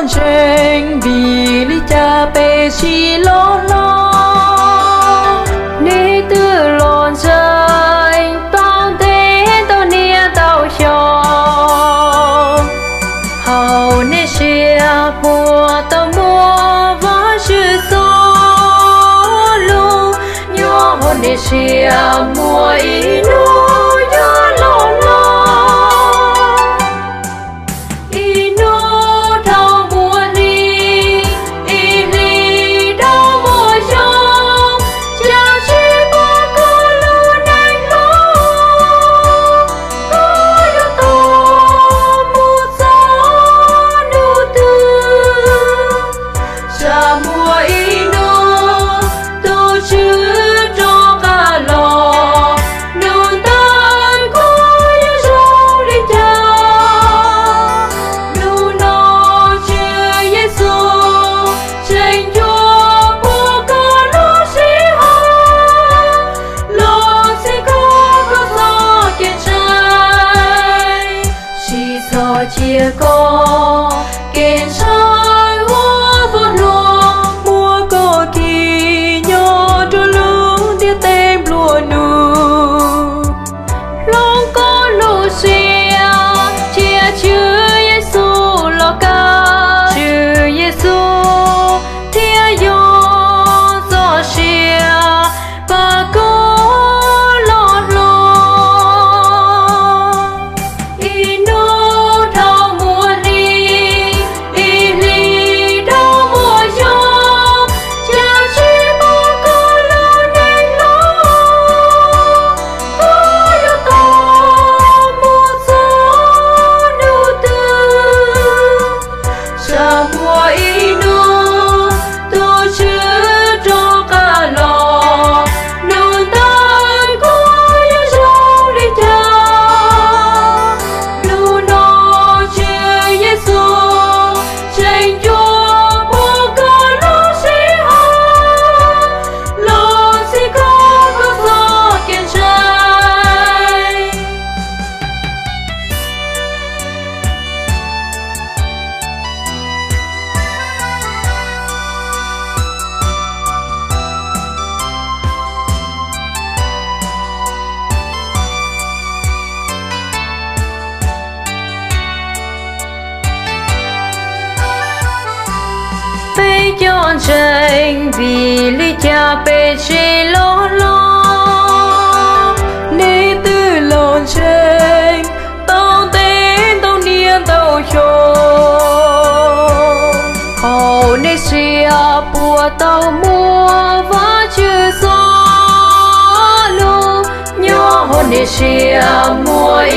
ntseeg, vim li cas peb tsis loj hlob? Nej twb los ntseeg tau ntev ntau niaj ntau xyoo, hauv nej siab puas tau muaj Vajtswv txoj lus? Nyob hauv nej siab muaj ib hnub yuav loj hlob, ib hnub dhau muaj hli, ib hlis dhau muaj xyoo, cas tsis pom koj lub neej hlob. Koj yuav tau mus txog hnub twg? Tsam muaj ib hnub tus Tswv rov qab los, nws ntaus kuv yuav zoo li cas? Hnub no Tswv Yexus tseem yuav pub koj lub sij hawm los txhim kho koj txoj kev ntshai. Tsis txhob cia koj kev ntshai ua vog hluas muab koj kis nyob rau lub ntiaj teb nplua nuj. Hloov koj lub siab cia Tswv Yexus los kawg, Tswv Yexus thiaj yog txoj sia pab koj loj hlob. Ib hnub dhau muaj hli, ib hlis dhau muaj xyoo, cas tsis pom koj lub neej hlob. Koj yuav tau mus txog hnub twg? Tsam muaj ib hnub tus Tswv rov qab los, nws ntaus kuv yuav zoo li cas? Hnub no Tswv Yexus tseem yuav pub koj lub sij hawm los txhim kho koj txoj kev ntshai. Peb cov ntseeg, vim li cas peb tsis loj hlob? Nej twb los ntseeg tau ntev ntau niaj ntau xyoo, hauv nej siab puas tau muaj Vajtswv txoj lus? Nyob hauv nej siab muaj